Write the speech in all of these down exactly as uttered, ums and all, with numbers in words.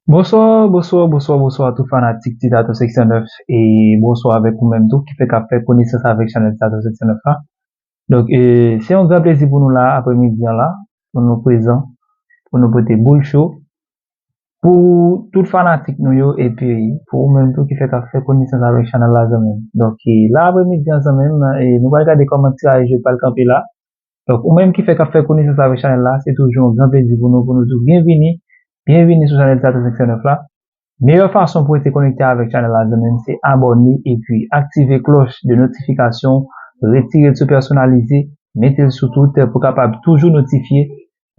Bonswa, bonswa, bonswa, bonswa tout fanatik Ti Tato seksyon nèf e bonswa avèk ou menm tou ki fèk ap fè konesans avèk chanèl Ti Tato seksyon nèf la. Donk, e, se yon gran plezi pou nou la aprèmidi an la, pou nou prezan, pou nou pote boul cho pou tout fanatik nou yo epi pou ou menm tou ki fèk ap fè konesans avèk chanèl la zanmi m. Donk, e, la aprèmidi an zanmi m, e, nou pral gade kòman tiraj yo pral kanpe la. Donk, ou menm ki fèk ap fè konesans avèk chanèl la, se toujou yon gran plezi pou nou, pou nou di w byenvini, byenvini sou chanèl Ti Tato seksyon nèf la. Meyè fason pou rete konekte avèk chanèl la, zanmi m, se abòne epi aktive klòch de notifikasyon, retire l sou pèsonalize, mete l sou tout pou kapab toujou notifye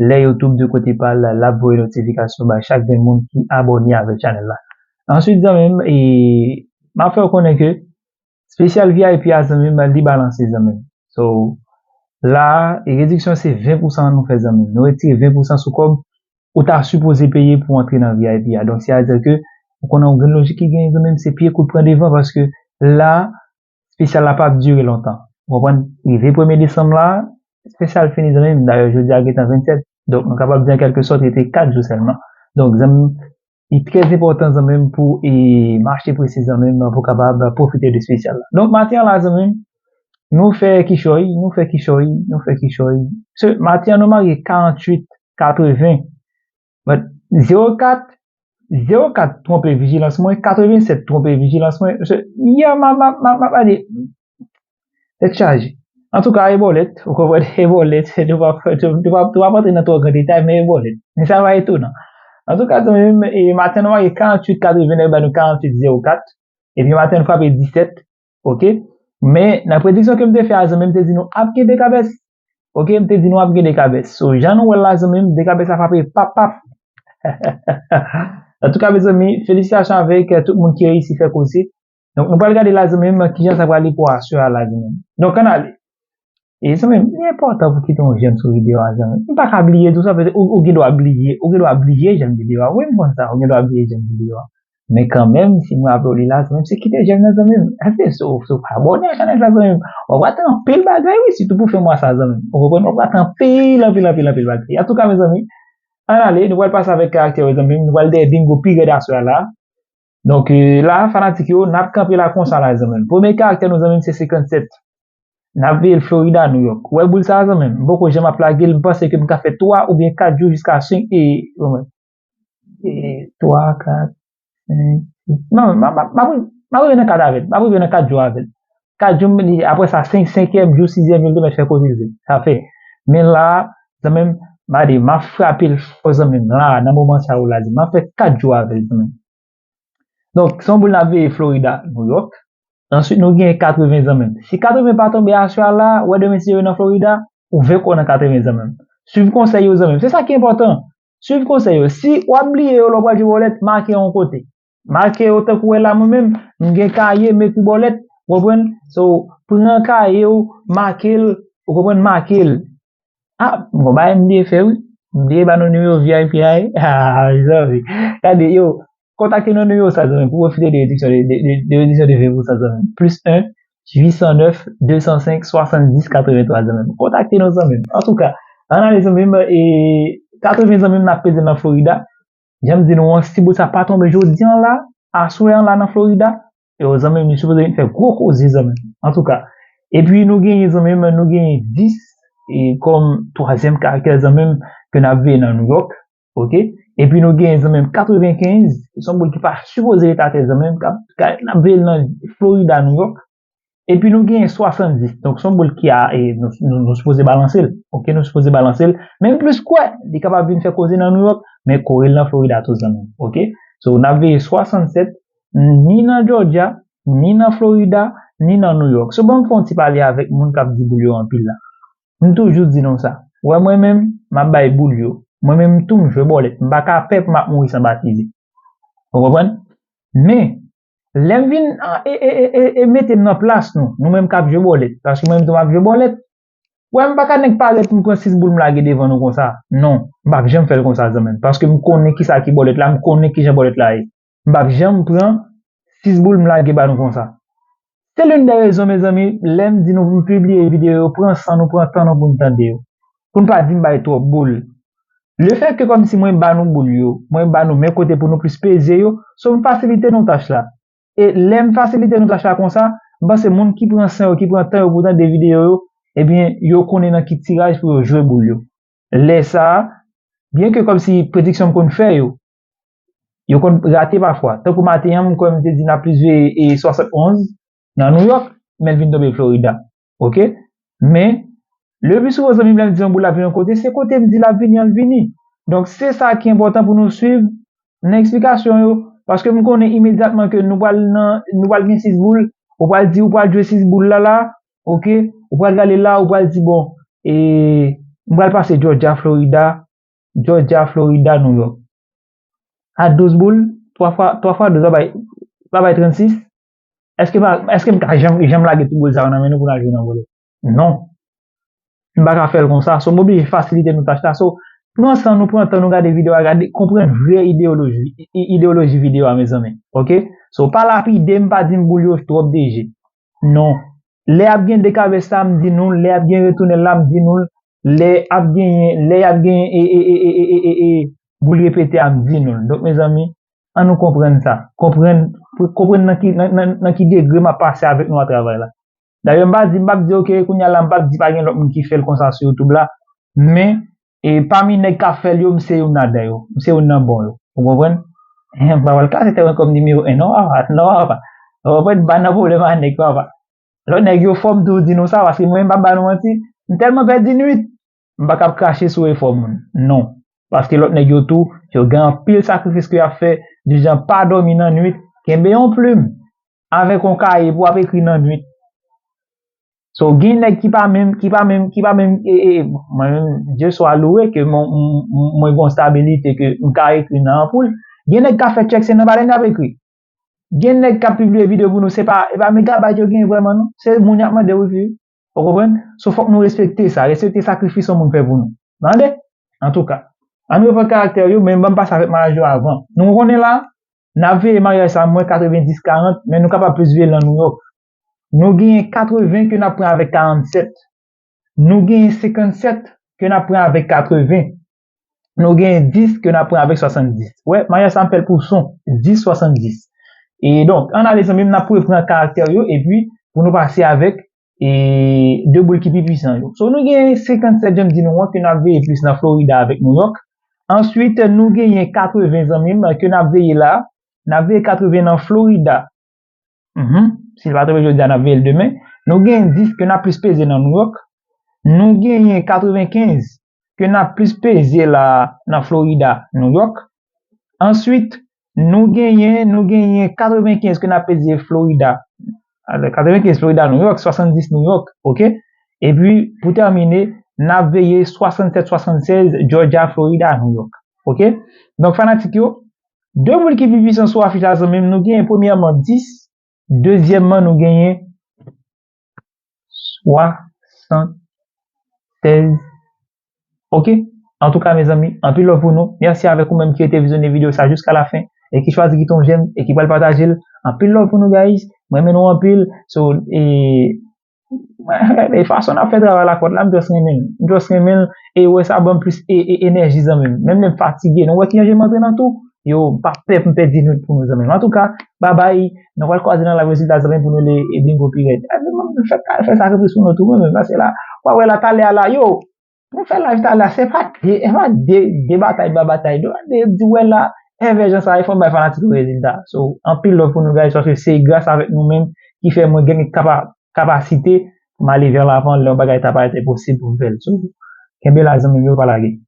lè YouTube de kote pa l, l ap voye notifikasyon bay chak grenn moun ki abòne avèk chanèl la. Answit, zanmi m, e, m ap fè w konnen ke spesyal V I P a, zanmi m, li balanse, zanmi m. So, la, e rediksyon se ven pousan nou fè, zanmi m. Nou retire ven pousan sou kòb ou ta sipoze peye pou antre nan V I P a. Donk, se a di ke ou konnen yon grenn lojik ki genyen, zanmi m, se pye kout pran devan paske la, spesyal la p ap dire lontan. Ou konprann? Rive premye desanm la, spesyal fini, zanmi m. Dayè, jodi a gentan vennsèt. Donk, nou kapab di an kèlke sòt, rete kat jou sèlman. Donk, zanmi m, li trè enpòtan, zanmi m, pou, e, m achte prese, zanmi m, pou kapab pwofite de spesyal la. Donk, maten an la, zanmi m, nou fè kichòy, nou fè kichòy, nou fè kichòy. Se maten an, nou make karanntuit katreven. But zewo kat, zewo kat twonpe vijilans mwen, katrevennsèt twonpe vijilans mwen. Se, yè, m a, m a, m a, m a, m a di, tèt chaje. Antouka, e bòlèt, ou konprann, e bòlèt, nou p ap, nou p ap, nou p ap antre nan twò gran detay, men e bòlèt. Men sa pa etonan. Antouka, zanmi m, e maten nou make karanntuit katreven, nèg ba nou karanntuit zewo kat, epi maten nou frape disèt, oke? Men, nan prediksyon ke m te fè a, zanmi m, m te di nou ap gen dekabès. Oke, m te di nou ap gen dekabès. So, jan nou wè l la, zanmi m, dekabès la frape pap, pap. Antouka, mezanmi, felisitasyon avèk, eh, tout moun ki reyisi fè koze. Donk, nou pral gade la, zanmi m, kijan sa pral ye pou aswè a la, zanmi m. Donk, ann ale. E, zanmi m, li enpòtan pou kite yon jèm sou videyo a, zanmi m. M pa ka bliye tou sa, paske ou, ou gen dwa bliye, ou gen dwa bliye jèm videyo a. Wi, m konn sa, ou gen dwa bliye jèm videyo a. Men kanmenm, si m raple w li la, zanmi m, se kite jèm nan, zanmi m. Èske si w, si w pa abòne a chanèl sa, zanmi m, w ap rate anpil bagay, wi, sitou pou fen mwa sa, zanmi m. Ou konprann? W ap rate anpil, anpil, anpil, anpil bagay. Antouka, mezanmi, ann ale, nou pral pase avèk karaktè yo, zanmi m. Nou pral dèyè bingo pi rèd aswè a la. Donk, eh, la, fanatik yo, n ap kanpe la konsa la, zanmi m. Premye karaktè nou, zanmi m, se senkannsèt. N ap veye l Florida, New York. Ou wè boul sa a, zanmi m? M poko janm ap lage l, m panse ke m ka fè twa oubyen kat jou jiska senk, e, e, twa, kat, senk, sis. Non, m ap, m ap, m ap, m ap rive nan kat avè l. M ap rive nan kat jou avè l. Kat jou, m di, apre sa, senk, senkyèm jou, sizyèm jou, l te mèt fè koze l vre. Sa fè. Men la, zanmi m, m a di, m ap frape l fò, zanmi m, la, nan moman sa yo la, di, m ap fè kat jou avè l, zanmi m. Donk, se yon boul n ap veye Florida, New York. Answit, nou gen katreven, zanmi m. Si katreven pa tonbe aswè a la, ou wè demen si yo nan Florida, ou venk ou nan katreven, zanmi m. Swiv konsèy yo, zanmi m. Se sa ki enpòtan. Swiv konsèy yo. Si w ap bliye yo lè w pral jwe bòlèt, make yon kote. Make yo tankou w wè la, mwen menm, m gen kaye, m ekri bòlèt, w konprann? So, pran kaye w, make l, ou konprann, make l. Ah, m gon bagay m bliye fè, wi. M bliye ba nou nimewo V I P a, wi. Ah, mezanmi. Gade, yo, kontakte nou nimewo sa, zanmi, pou pwofite de rediksyon de, de, de, de rediksyon de ven pousan, zanmi. Plis en, uit san nèf, de san senk, swasanndis, katrevenntwa, zanmi. Kontakte nou, zanmi. Antouka, ann ale, zanmi, e katreven, zanmi, n ap peze nan Florida. Jan m di nou an, si boul sa pa tonbe jodi an la, aswè an la nan Florida, yo, zanmi m, li sipoze vin fè gwo koze, zanmi m. Antouka, epi nou genyen, zanmi m, nou genyen dis, e kòm twazyèm karaktè, zanmi m, ke n ap veye nan New York, oke? Epi nou genyen, zanmi m, katrevenkenz, se yon boul ki pa sipoze ret atè, zanmi m, k ap, k ap, n ap veye l nan Florida, New York. Epi nou genyen swasanndis. Donk, se yon boul ki a, e, nou, nou, nou sipoze balanse l. Oke, nou sipoze balanse l. Men m plis kwè, li kapab vin fè koze nan New York, men kore l nan Florida tou, zanmi m. Oke? So, n ap veye swasannsèt, ni nan Georgia, ni nan Florida, ni nan New York. So, ban m fè yon ti pale avèk moun k ap di boul yo anpil la. M toujou di nou sa. Ou wè mwen menm, m ap bay boul yo. Mwen menm tou, m jwe bòlèt. M pa ka pè pou m ap mouri san batize. Ou konprann? Men, lè m vin, e, e, e, e, e mete m nan plas nou, nou menm k ap jwe bòlèt, paske mwen menm tou m ap jwe bòlèt, wè m pa ka nèk parèt m pran sis boul m lage devan nou konsa. Non, m p ap janm fè l konsa, zanmi m, paske m konnen kisa ki bòlèt la, m konnen kijan bòlèt la ye. M p ap janm pran sis boul m lage ba nou konsa. Se l'une des raisons, mezanmi, lè m di nou pou n pibliye videyo yo, pran san nou, pran tan nou pou n tande yo. Pou n pa di m bay twòp boul. Le fè ke kòmsi mwen ba nou boul yo, mwen ba nou men kote pou nou plis peze yo, so m fasilite nou tach la. E lè m fasilite nou tach la konsa, m panse moun ki pran san yo, ki pran tan yo pou tande videyo yo, ebyen, yo konnen nan ki tiraj pou yo jwe boul yo. Lè sa a, byen ke kòmsi prediksyon m konn fè yo, yo konn rate pafwa. Tankou maten an, m kwè m te di n ap plis veye e swasannonz nan New York, men l vin tonbe Florida. Oke? Men, le pli souvan, zanmi m, lè m di yon boul ap vini yon kote, se kote m di l ap vini an, l vini. Donk, se sa ki enpòtan pou nou swiv nan eksplikasyon yo. Paske m konnen imedyatman ke nou pral nan, nou pral gen sis boul, ou pral di, ou pral jwe sis boul la, la, oke? Ou pral gade la, ou pral di, bon, e, m pral pase Georgia, Florida, Georgia, Florida, New York. A douz boul, twa fwa, twa fwa douz, pa bay, pa bay trannsis. Èske, pa, èske m ka janm, janm lage tout boul sa yo nan men nou pou n al jwe nan vòlè? Non. M pa ka fè l konsa. So, m oblije fasilite nou tach la. So, pran san nou, pran tan nou gade videyo a, gade, konprann vrè ideyoloji, i- ideyoloji videyo a, mezanmi. Oke? So, pa lapide m, pa di m boul yo twòp deje. Non. Lè ap gen dekavès la, m di nou l. Lè ap gen retounen la, m di nou l. Lè ap genyen, lè ap genyen e, e, e, e, e, e, e, boul repete a, m di nou l. Donk, mezanmi, an nou konprann sa. Konprann, konprann nan ki, nan, nan, nan ki degre m ap pase avèk nou a travay la. Dayè, m pa di, m p ap di, oke, kounye a la, m p ap di pa gen lòt moun ki fè l konsa sou YouTube la. Men, e pami nèg k ap fè l yo, m se youn ladan yo. M se youn nan bon yo. Ou konprann? Ehe, m pa pral klase tèren kòm nimewo en, non, papa. Non, papa. Ou konprann? M pa nan pwoblèm a nèg, papa. Lòt nèg yo fò m toujou di nou sa, paske mwen, m p ap ba nou manti. M tèlman pèdi nwit, m pa kab krache sou efò moun. Non. Paske lòt nèg yo tou, yo gen anpil sakrifis ke y ap fè, di jan pa dòmi nan nwit, kenbe yon plim avèk yon kaye pou w ap ekri nan nwit. So, gen nèg ki pa menm, ki pa menm, ki pa menm, e, e, e, mwen menm, Dye swa louwe ke mwen, mwen, mwen gen yon stabilite ke m ka ekri nan anpoul. Gen nèg k ap fè tchèk, se nan balen y ap ekri. Gen nèg k ap pibliye videyo pou nou, se pa, e pa megabayt yo genyen vrèman, non. Se moun y ap mande wi, fi. Ou konprann? So, fòk nou respekte sa, respekte sakrifis yon moun fè pou nou. Tande? Antouka, ann reprann karaktè yo, men ban m pase avèk maryaj yo avan. Nou konnen la, n ap veye maryaj sa, mwen katrevenndis karant, men nou kapab plis veye l nan New York. Nou genyen katreven ke n ap pran avèk karannsèt. Nou genyen senkannsèt ke n ap pran avèk katreven. Nou genyen dis ke n ap pran avèk swasanndis. Wè, maryaj sa m fè l pou son, dis swasanndis. E donk, ann ale zanmi m, n ap reprann karaktè yo, epi pou nou pase avèk, e, de boul ki pi pwisan yo. So, nou genyen senkannsèt, jan m di nou an, ke n ap veye plis nan Florida avèk New York. Answit, nou genyen katreven zanmi m, ke n ap veye la. N ap veye katreven nan Florida. Mhm. Si l pa tonbe jodi a, n ap veye l demen. Nou genyen dis ke n ap plis peze nan New York. Nou genyen katrevenkenz ke n ap plis peze la nan Florida, New York. Answit, nou genyen, nou genyen katrevenkenz ke n ap peze Florida. Alò, katrevenkenz Florida, New York, swasanndis New York, oke? Epi, pou tèmine, n ap veye swasannsèt, swasannsèz Georgia, Florida, New York, oke? Donk, fanatik yo, de boul ki pi pwisan sou afich la, zanmi m, nou genyen premyèman dis, dezyèmman, nou genyen swasannsèz. Oke? Antouka, mezanmi, anpil love pou nou. Mèsi avèk ou menm ki rete vizyonnen videyo sa jiska lafen e ki chwazi kite yon jèm e ki pral pataje l. Anpil love pou nou, guys. Mwen renmen nou anpil. So, e, e fason n ap fè travay la, kòd la, m just renmen l. M just renmen l. E wè sa ban m plis e, e, enèji, zanmi m. Menm lè m fatige, nou wè kijan je m antre nan tou. Yo, m pa pè pou m pèdi nwit pou nou, zanmi m. Antouka, babay, nou pral kwaze nan live rezilta, zanmi m, pou nou le e bingo pi rèd. E, men, men, fè, fè sakrifis pou nou tou, men, men, pase la. W a wè la, talè a la, yo, pou fè live talè a, se pa de, se pa de, de batay, ba batay, de, de, di wè la, envèjan sa, e fò m bay fanatik yo rezilta. So, anpil love pou nou, guys, paske se gras avèk nou menm ki fè mwen gen kapa-, kapasite pou m ale vè lavan lè yon bagay ta parèt enposib pou m fè l. So, kenbe la, zanmi m yo, pa lage.